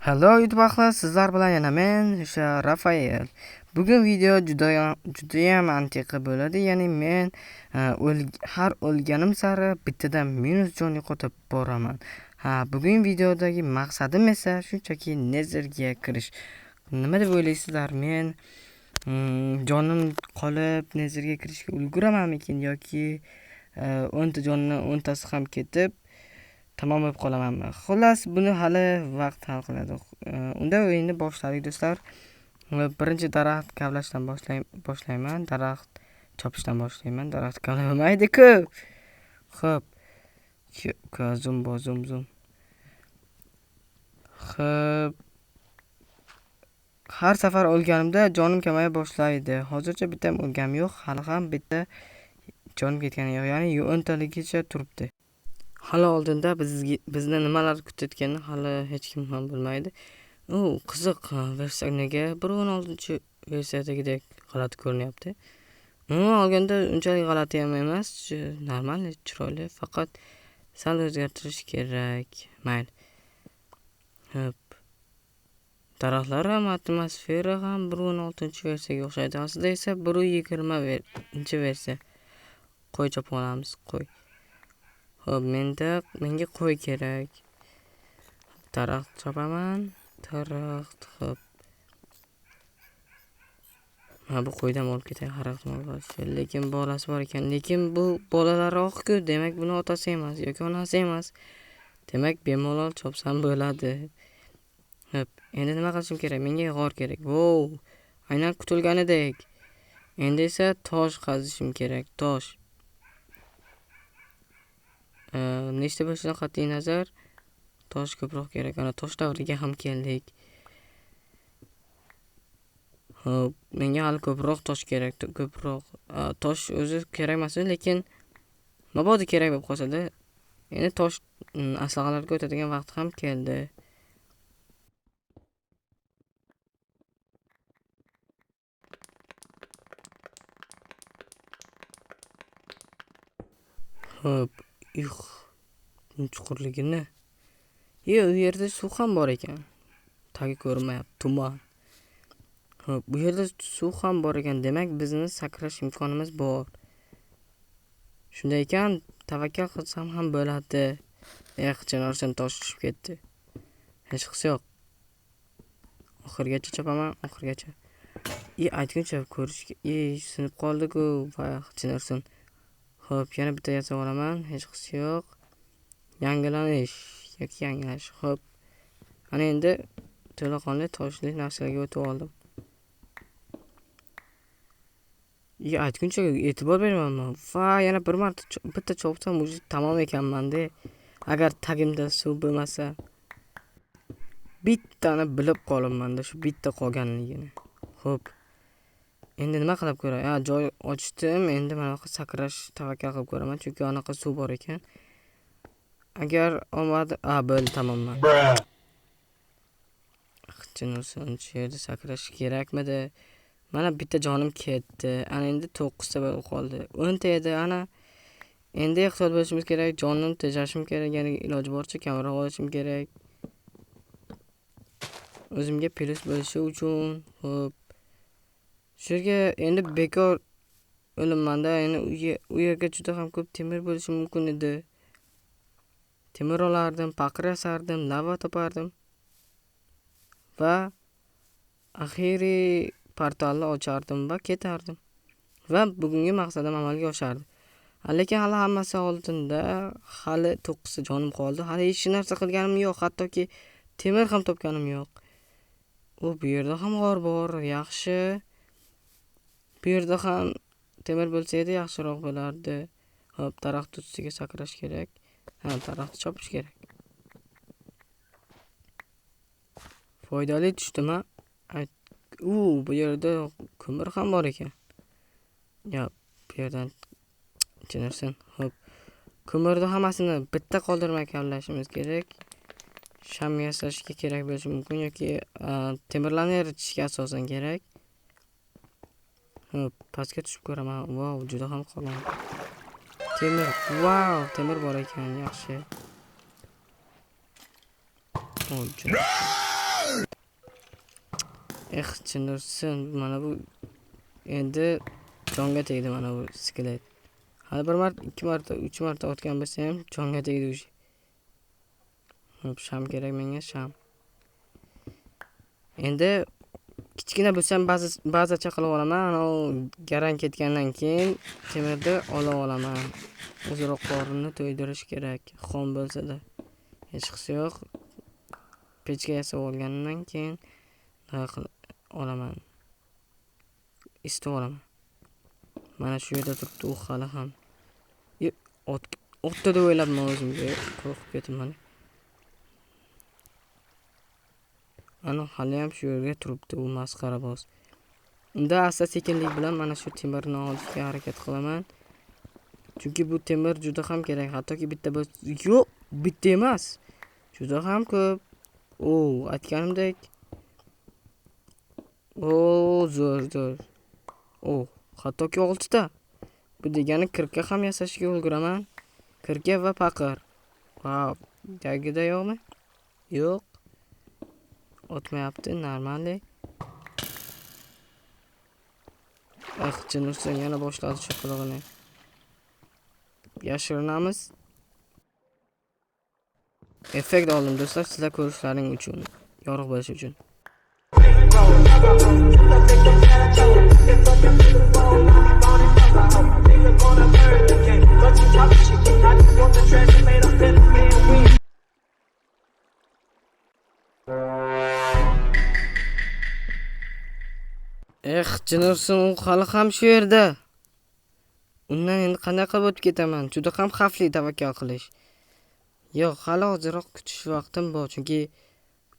Hello YouTube ahli, sizlar bilan yana men, o'sha Rafael. Bugun video judayam antiqa bo'ladi. Ya'ni men har o'lganim sari bittadan minus jon yo'qotib boraman. Ha, bugun videodagi maqsadim esa shunchaki Netherga kirish. Nima deb o'ylaysizlar? Men jonim qolib Netherga kirishga ulguramanmikin yoki 10 ta jonni 10 tasi ham ketib tamom bo'lib qolamanmi? Xullas, buni hali vaqt hal qiladi. Unda o'yinni boshladik do'stlar. Birinchi daraxt kavlashdan boshlayman. Daraxt chopishdan boshlayman. Daraxt kavlamaydi-ku. Xo'p. Zoom bo zoom zoom. Xo'p. Har safar o'lganimda jonim kamaya boshlaydi. Hozircha bitta ham o'lganim yo'q, hali ham bitta jonim ketgani yo'q. Ya'ni 10 taligicha turibdi. Hali oldinda bizni nimalar kutayotganini hali hech kim ham bilmaydi. U qiziq versiya nega 1.16 versiyadagidek g'alati ko'rinyapti. Umuman olganda unchalik g'alati ham emas, normal, chiroyli, faqat sal o'zgartirish kerak. Mayli. Xo'p. Daraxtlar ham, atmosfera ham 1.16 versiyaga o'xshaydi. Aslida esa 1.20 versiya. Qo'y chopib olamiz, qo'y. Xo'p, menga qo'y kerak. Daraxt chopaman. Daraxt, xo'p. Ha, bu qo'ydan olib ketay, daraxt olib. Lekin bolasi bor ekan. Lekin bu bolalari oq-ku, demak buni otasi emas yoki onasi emas. Demak, bemalol chopsam bo'ladi. Xo'p, endi nima qilishim kerak? Menga g'or kerak. Wow, aynan kutilganidek. Endi esa tosh qazishim kerak, tosh. Nechta bo'lishidan qat'iy nazar tosh ko'proq kerak. Ana tosh davriga ham keldik. Xo'p, menga hali ko'proq tosh kerak, ko'proq. Tosh o'zi kerak emas, lekin mabodo kerak bo'lib qolsa-da, endi tosh aslag'alarga o'tadigan vaqt ham keldi. Xo'p, chuqurligini. U yerda suv ham bor ekan. Tagi ko'rinmayapti, tuman. Xo'p, bu yerda suv ham bor ekan. Demak, bizni sakrash imkonimiz bor. Shunday ekan, tavakkal qilsam ham bo'ladi. Chinarsan tosh tushib ketdi. Hech qisi yo'q. Oxirgacha chopaman, oxirgacha. Aytguncha ko'rishga, sinib qoldi-ku, voy, chinarsan. Xo'p, yana bitta yasab olaman, hech qisi yo'q. Yangilanish yoki yangilash. Xo'p. Ana endi to'laqonli toshli narsalarga o'tib oldim. Aytguncha e'tibor bermayman. Va yana bir marta bitta chopsam o'zi tamom ekanman-da. Agar tagimda suv bo'lmasa, bittani bilib qolibman-da, shu bitta qolganligini. Xo'p. Endi nima qilib ko'ray? Ha, joy ochdim. Endi mana bu sakrash tavakkal qilib ko'raman, chunki anaqa suv bor ekan. Agar omad, bo'ldi, tamomman. Ixchinursin, shu yerda sakrash kerakmidi? Mana bitta jonim ketdi. Ana endi 9 ta bo'lib qoldi. 10 ta edi, ana. Endi ehtiyot bo'lishimiz kerak, jonimni tejashim kerak, ya'ni iloji boricha kamroq olishim kerak. O'zimga plyus bo'lishi uchun. Xo'p. Shu yerga endi bekor o'limman-da, endi u yerga juda ham ko'p temir bo'lishi mumkin edi. Temir olardim, paqir yasardim, lava topardim. Va axiriy portalni ochardim va ketardim. Va bugungi maqsadim amalga oshardi. Lekin hali hammasi oldinda, hali 9 ta jonim qoldi. Hali hech narsa qilganim yo'q, hattoki temir ham topganim yo'q. Bu yerda ham g'or bor, yaxshi. Bu yerda ham temir bo'lsa edi, yaxshiroq bo'lardi. Xo'p, daraxt ustiga sakrash kerak. Ha, daraxtni chopish kerak. Foydali tushdimi? Bu yerda ko'mir ham bor ekan. Yo, bu yerdan chinarsin. Xo'p. Ko'mirni hammasini bitta qoldirmay kavlashimiz kerak. Sham yasashga kerak bo'lishi mumkin yoki temirlarni eritishga asosan kerak. Xo'p, pastga tushib ko'raman. Vau, juda ham qorong'i. Temir, vau, temir bor ekan, yaxshi. Juda yaxshi. Eh, chindirsin, mana bu endi jonga tegdi mana bu skelet. Hali bir marta, ikki marta, uch marta otgan bo'lsa ham jonga tegdi o'sha. Hop, sham kerak menga, sham. Endi kichkina bo'lsam ba'zicha qilib olaman. Ana u garang ketgandan keyin temirni ola olaman. O'ziroq qorinni to'ydirish kerak, xom bo'lsa-da. Hech qisi yo'q. Pechka yasab olgandan keyin nima qilib olaman? Isitib olaman. Mana shu yerda turibdi u hali ham. Otda deb o'ylabman o'zimga, qo'rqib ketdim mana. Ana hali ham shu yerga turibdi u masxaraboz. Unda asta-sekinlik bilan mana shu temirni olishga harakat qilaman. Chunki bu temir juda ham kerak. Hattoki bitta yo'q, bitta emas. Juda ham ko'p. O, aytganimdek. O, zo'r, zo'r. O, hattoki 6 ta. Bu degani kirka ham yasashga ulguraman. Kirka va paqir. Vau, tagida yo'qmi? Yo'q. Otmayapti, normallik. Ah, jinursin yana boshladi shu qilig'ini. Yashirinamiz. Effekt oldim do'stlar, sizlar ko'rishlaring uchun, yorug' bo'lishi uchun. Eh, jinursin, u hali ham shu yerda. Undan endi qanday qilib o'tib ketaman? Juda ham xavfli tavakkal qilish. Yo'q, hali ozroq kutish vaqtim bor, chunki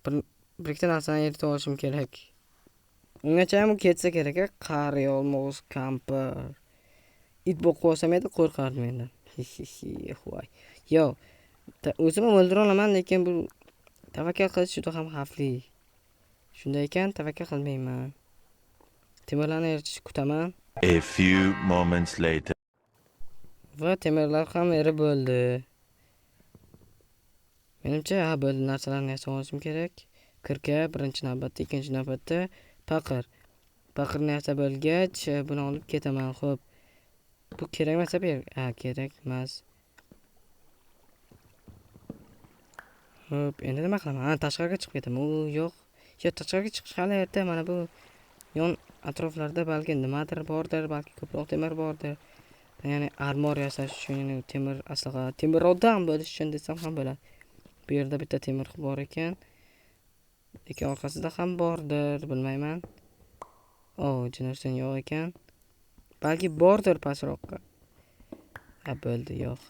bir ikkita narsani eritib olishim kerak. Ungacha ham u ketsa kerak-a, qari yolmog'iz kampir. It bo'lib qolsam edi, qo'rqardim endi. Hi-hi-hi, voy. Yo'q, o'zim ham o'ldira olaman, lekin bu tavakkal qilish juda ham xavfli. Shunday ekan, tavakkal qilmayman. Temirlarni eritishni kutaman. A few moments later. Va temirlar ham erib bo'ldi. Menimcha, ha, bo'ldi, narsalarni yasab olishim kerak. Kirka birinchi navbatda, ikkinchi navbatda paqir. Paqirni yasab bo'lgach, buni olib ketaman. Xo'p. Bu kerak emas, bu yer. Ha, kerak emas. Xo'p, endi nima qilaman? Ha, tashqariga chiqib ketaman. U yo'q. Yo'q, tashqariga chiqish hali erta. Mana bu yon atroflarda balki nimadir bordir, balki ko'proq temir bordir. Ya'ni armor yasash uchun, ya'ni temir aslaha, temir odam bo'lish uchun desam ham bo'ladi. Bu yerda bitta temir bor ekan. Lekin orqasida ham bordir, bilmayman. O, jinursin yo'q ekan. Balki bordir pastroqqa. Ha, bo'ldi, yo'q.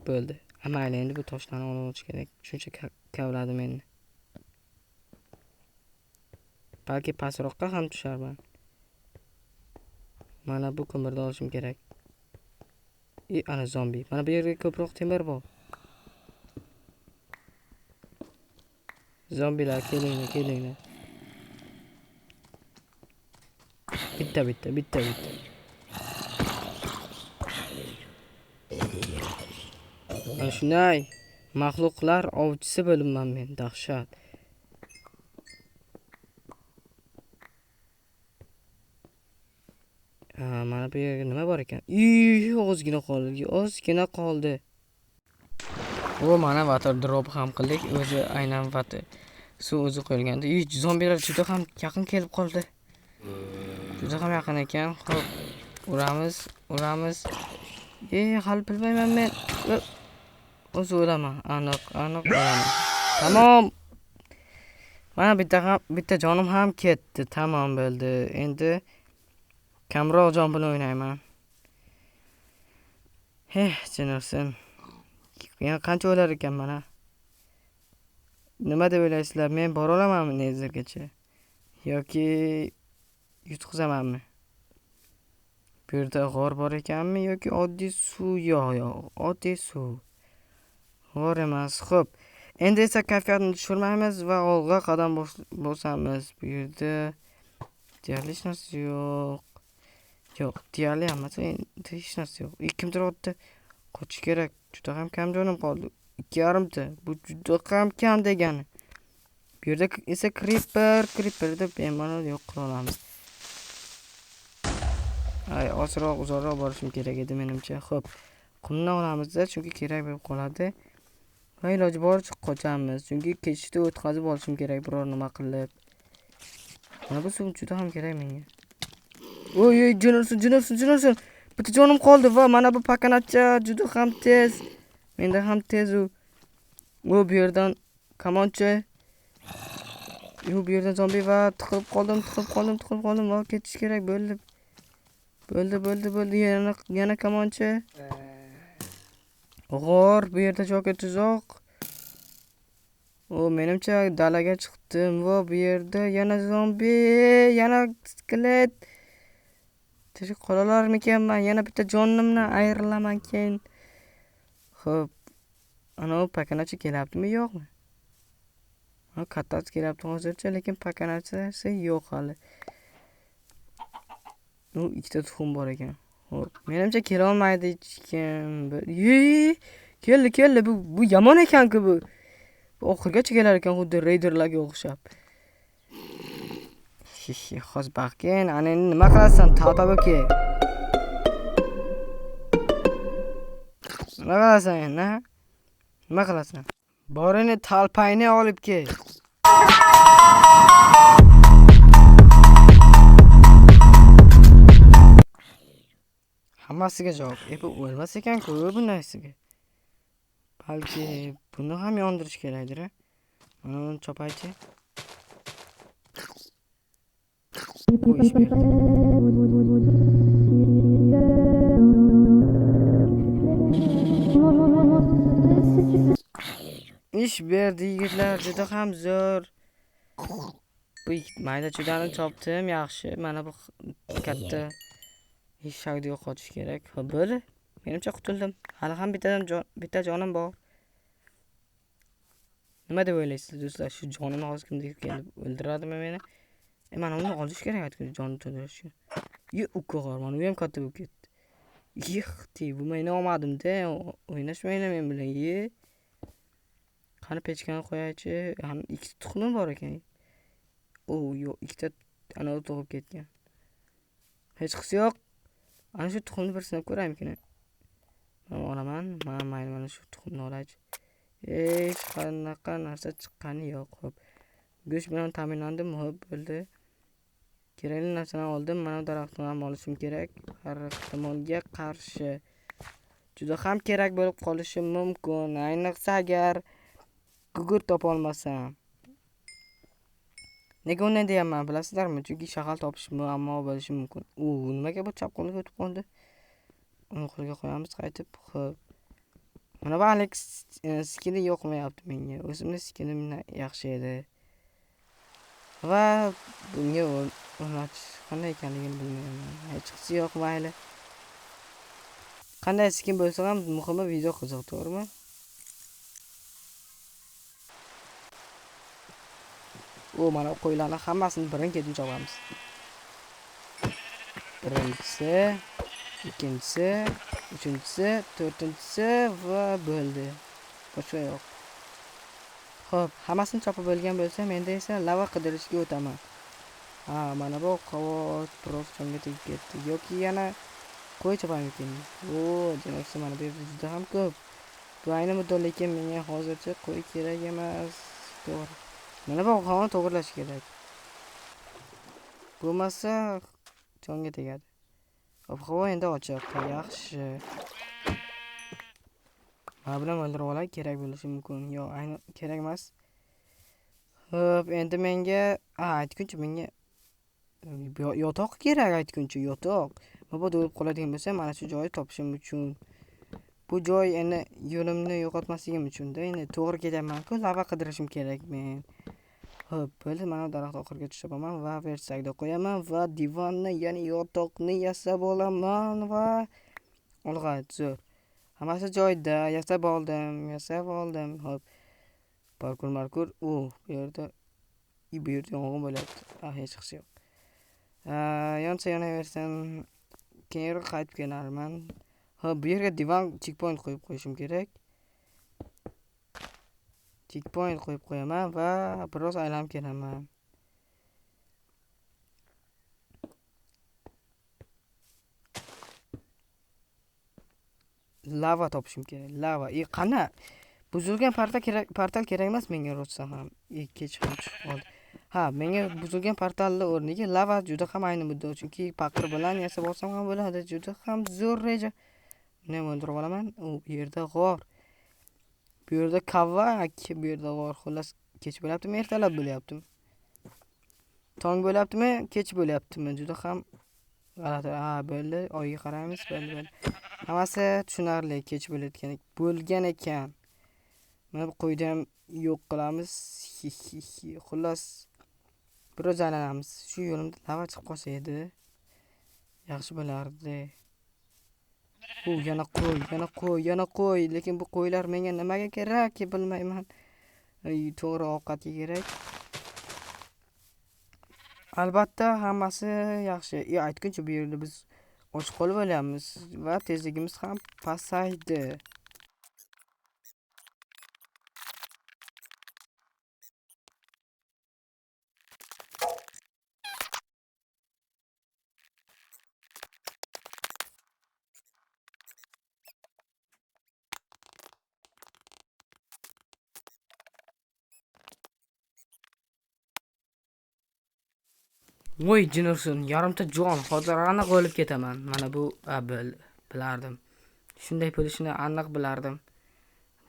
Bo'ldi. Ha, mayli, endi bu toshlarni olib olish kerak. Shuncha kavladim endi. Balki pastroqqa ham tusharman. Mana bu ko'mirni olishim kerak. Ana zombi. Mana bu yerga ko'proq temir bor. Zombilar kelinglar, kelinglar. Bitta, bitta, bitta, bitta. Mana shunday maxluqlar ovchisi bo'libman men, dahshat. Ha, mana bu yerga nima bor ekan? Ozgina qoldi, ozgina qoldi. O, mana water drop ham qildik. O'zi aynan water suv o'zi qo'yilgandi. Zombilar juda ham yaqin kelib qoldi. Juda ham yaqin ekan. Xo'p, uramiz, uramiz. Hali bilmayman men. O'zi o'laman, aniq, aniq o'laman. Tamom. Mana bitta jonim ham ketdi. Tamom bo'ldi. Endi kamroq jon bilan o'ynayman. Heh, jinursin. Yana qancha o'lar ekan mana? Nima deb o'ylaysizlar? Men bora olamanmi Nethergacha? Yoki yutqizamanmi? Bu yerda g'or bor ekanmi yoki oddiy suv? Yo'q, yo'q, oddiy suv. G'or emas. Xo'p. Endi esa kayfiyatni tushirmaymiz va olg'a qadam bosamiz. Bu yerda deyarli hech narsa yo'q. Yo'q, deyarli hammasi endi hech narsa yo'q. Kimdir otdi. Qochish kerak. Juda ham kam jonim qoldi. Ikki yarimta. Bu juda ham kam degani. Bu yerda esa creeper, creeperni bemalol yo'q qila olamiz. Ay, ozroq uzoqroq borishim kerak edi menimcha. Xo'p, qumni olamizda, chunki kerak bo'lib qoladi. Va iloji boricha qochamiz, chunki kechishda o'tkazib olishim kerak biror nima qilib. Mana bu suv juda ham kerak menga. Oy, oy, jin ursin, jin ursin, jin ursin. Bitta jonim qoldi va mana bu pakanacha juda ham tez. Menda ham tez u. U bu yerdan kamonchi. U bu yerdan zombi va tiqilib qoldim, tiqilib qoldim, tiqilib qoldim va ketish kerak bo'ldi. Bo'ldi, bo'ldi, bo'ldi. Yana, yana kamonchi. G'or, bu yerda joker tuzoq. O, menimcha dalaga chiqdim va bu yerda yana zombi, yana skelet. Tirik qolalarmikanman? Yana bitta jonimdan ayrilaman keyin. Xo'p. Ana u pakanachi kelyaptimi, yo'qmi? Ha, kattasi kelyapti hozircha, lekin pakanachisi yo'q hali. U ikkita tuxum bor ekan. Xo'p, menimcha kela olmaydi hech kim. Ye, keldi, keldi. Bu yomon ekan-ku bu. Bu oxirgacha kelar ekan, xuddi reyderlarga o'xshab. Hihi, hozir baqin, ana endi nima qilasan, talpa bo'lib kel. Nima qilasan endi, ha? Nima qilasan? Borini talpangni olib kel. Hammasiga javob. Bu o'lmas ekan-ku bundaysiga. Balki buni ham yondirish kerakdir, a? Mana uni chopaychi. Bu ish berdi. Ish berdi yigitlar, juda ham zo'r. Bu mayda chudani chopdim, yaxshi. Mana bu katta eshakni yo'qotish kerak. Xo'p, bo'ldi. Menimcha qutuldim. Hali ham bitta jonim bor. Nima deb o'ylaysiz do'stlar? Shu jonimni hozir kimdir kelib o'ldiradimi meni? Mana uni olish kerak aytgan jonni to'ldirish uchun. Ye, uka g'or, mana u ham katta bo'lib ketdi. Yixti, bu meni olmadim-da, o'ynashmanglar men bilan. Ye. Qani pechkani qo'yaychi. Ham ikkita tuxumim bor ekan. O, yo'q, ikkita ana u tug'ib ketgan. Hech qisi yo'q. Ana shu tuxumni bir sinab ko'raymikin. Men olaman. Mana mayli, mana shu tuxumni olaychi. Hech qanaqa narsa chiqqani yo'q. Xo'p. Go'sht bilan ta'minlandim. Xo'p, bo'ldi. Kerakli narsani oldim. Mana bu daraxtni ham olishim kerak. Har ehtimolga qarshi juda ham kerak bo'lib qolishi mumkin. Ayniqsa agar gugurt topa olmasam. Nega unday deyapman bilasizlarmi? Chunki shag'al topish muammo bo'lishi mumkin. U nimaga bu chap qo'lga o'tib qoldi? Uni qo'lga qo'yamiz qaytib. Xo'p. Mana bu Alex skini yoqmayapti menga. O'zimni skinim yaxshi edi. Va bunga o'rnatish qanday ekanligini bilmayman. Hech qisi yo'q, mayli. Qanday skin bo'lsa ham muhimi video qiziq, to'g'rimi? U mana qo'ylarni hammasini birin-ketin chopamiz. Birinchisi, ikkinchisi, uchinchisi, to'rtinchisi va bo'ldi. Boshqa yo'q. Xo'p, hammasini chopib bo'lgan bo'lsam, endi esa lava qidirishga o'taman. Ha, mana bu qovot biroz jonga tegib ketdi. Yoki yana qo'y chopamikin. O, demakchi mana bu yerda juda ham ko'p. Bu ayni muddao, lekin menga hozircha qo'y kerak emas. To'g'ri. Mana bu ob-havoni to'g'rilash kerak. Bo'lmasa jonga tegadi. Ob-havo endi ochiq, yaxshi. Mana buni o'ldirib olay, kerak bo'lishi mumkin. Yo'q, ayni kerak emas. Xo'p, endi menga, aytguncha menga yotoq kerak, aytguncha yotoq. Mabodo o'lib qoladigan bo'lsam, mana shu joyni topishim uchun. Bu joy endi yo'limni yo'qotmasligim uchun-da. Endi to'g'ri ketyapman-ku, lava qidirishim kerak men. Xo'p, bo'ldi, mana daraxt oxiriga tushaman va versakda qo'yaman va divanni, ya'ni yotoqni yasab olaman va olg'a zo'r. Hammasi joyida, yasab oldim, yasab oldim. Xo'p. Parkur, markur. U, bu yerda, bu yerda yong'in bo'lyapti. Ah, hech qisi yo'q. Yonsa yonaversin. Keyinroq qaytib kelarman. Xo'p, bu yerga divan checkpoint qo'yib qo'yishim kerak. Checkpoint qo'yib qo'yaman va biroz aylanib kelaman. Lava topishim kerak. Lava. Qana? Buzilgan portal kerak emas menga rostdan ham. Kech ham chiqib qoldi. Ha, menga buzilgan portalni o'rniga lava juda ham ayni muddao, chunki paqir bilan yasab olsam ham bo'ladi. Juda ham zo'r reja. Buni ham o'ldirib olaman. U yerda g'or. Bu yerda kavak, bu yerda g'or. Xullas, kech bo'lyaptimi, ertalab bo'lyaptimi? Tong bo'lyaptimi, kech bo'lyaptimi? Juda ham g'alati. Ha, bo'ldi. Oyga qaraymiz. Bo'ldi, bo'ldi. Hammasi tushunarli, kech bo'layotgan bo'lgan ekan. Mana bu qo'yni ham yo'q qilamiz. Xullas, biroz aylanamiz. Shu yo'limda lava chiqib qolsa edi, yaxshi bo'lardi. U yana qo'y, yana qo'y, yana qo'y. Lekin bu qo'ylar menga nimaga kerak bilmayman. To'g'ri, ovqatga kerak. Albatta hammasi yaxshi. Aytguncha bu yerda biz och qolib o'lyapmiz va tezligimiz ham pasaydi. Voy jinursin, yarimta jon, hozir aniq o'lib ketaman. Mana bu bilardim. Shunday bo'lishini aniq bilardim.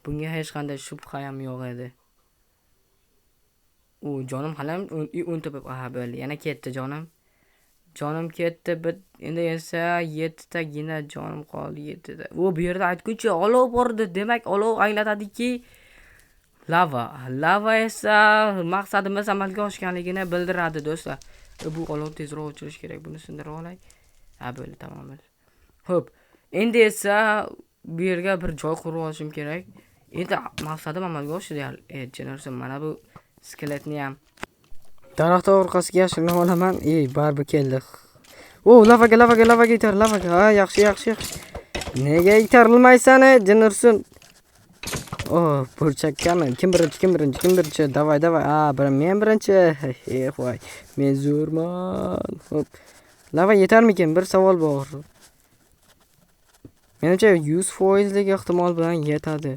Bunga hech qanday shubha ham yo'q edi. U jonim hali ham o'nta bo'lib, aha, bo'ldi. Yana ketdi jonim. Jonim ketdi. Endi esa 7 tagina jonim qoldi, 7 ta. U bu yerda aytguncha olov bor edi. Demak, olov anglatadiki lava. Lava esa maqsadimiz amalga oshganligini bildiradi do'stlar. Bu olovni tezroq o'chirish kerak. Buni sindirib olay. Ha, bo'ldi, tamom bo'ldi. Xo'p, endi esa bu yerga bir joy qurib olishim kerak. Endi maqsadim amalga oshdi. Jenarson, mana bu skeletni ham daraxt orqasiga yashirinib olaman. Baribir keldi. O, lavaga, lavaga, lavaga itar, lavaga. Ha, yaxshi, yaxshi, yaxshi. Nega itarilmaysan, Jenarson? O, burchakkami? Kim birinchi, kim birinchi, kim birinchi? Davay, davay. Ha, men birinchi. Voy, men zo'rman. Hop. Lava yetarmikin? Bir savol bor. Menimcha 100%lik ehtimol bilan yetadi.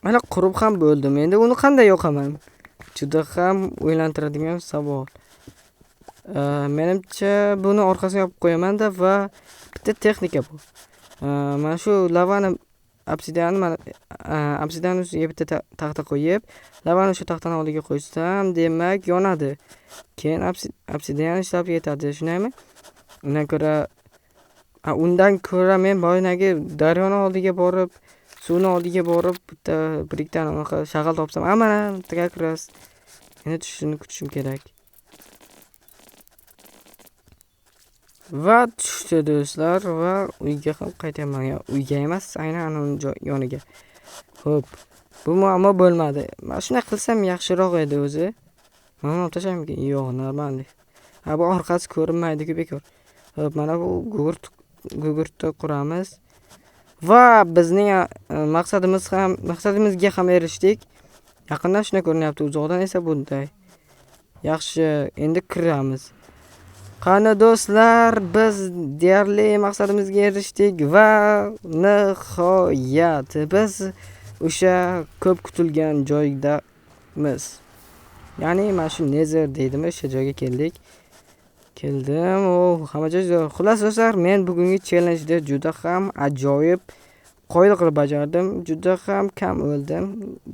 Mana qurib ham bo'ldim. Endi uni qanday yoqaman? Juda ham o'ylantiradigan savol. Menimcha buni orqasini yopib qo'yaman-da va bitta texnika bu. Mana shu lavani obsidianni mana, obsidianni ustiga bitta taxta qo'yib, lavani shu taxtani oldiga qo'ysam, demak yonadi. Keyin obsidian ishlab yetadi, shundaymi? Undan ko'ra men boyagi daryoni oldiga borib, suvni oldiga borib, bitta bir ikkita anaqa shag'al topsam, ha, mana bitta как раз. Endi tushishini kutishim kerak. Va tushdi do'stlar va uyga ham qaytaman. Yo, uyga emas, aynan ana uni yoniga. Xo'p, bu muammo bo'lmadi. Mana shunday qilsam yaxshiroq edi o'zi. Mana buni olib tashlaymikin? Yo'q, normal. Ha, bu orqasi ko'rinmaydi-ku bekor. Xo'p, mana bu gugurtni quramiz. Va bizning maqsadimizga ham erishdik. Yaqindan shunday ko'rinyapti, uzoqdan esa bunday. Yaxshi, endi kiramiz. Qani do'stlar, biz deyarli maqsadimizga erishdik va nihoyat biz o'sha ko'p kutilgan joydamiz. Ya'ni mana shu Nether deydimi, o'sha joyga keldik. Keldim. O, hamma joy zo'r. Xullas do'stlar, men bugungi challenge-da juda ham ajoyib qoyil qilib bajardim. Juda ham kam o'ldim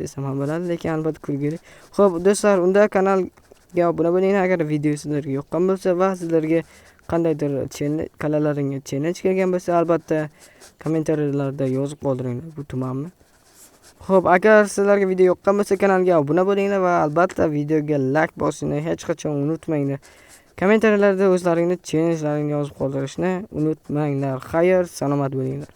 desam ham bo'ladi, lekin albatta kulgili. Xo'p, do'stlar, unda kanalga obuna bo'linglar agar video sizlarga yoqqan bo'lsa va sizlarga qandaydir kanalaringga challenge kelgan bo'lsa, albatta kommentariyalarda yozib qoldiringlar. Bu tumanmi? Xo'p, agar sizlarga video yoqqan bo'lsa, kanalga obuna bo'linglar va albatta videoga like bosishni hech qachon unutmanglar. Kommentariyalarda o'zlaringni challenge-laringni yozib qoldirishni unutmanglar. Xayr, salomat bo'linglar.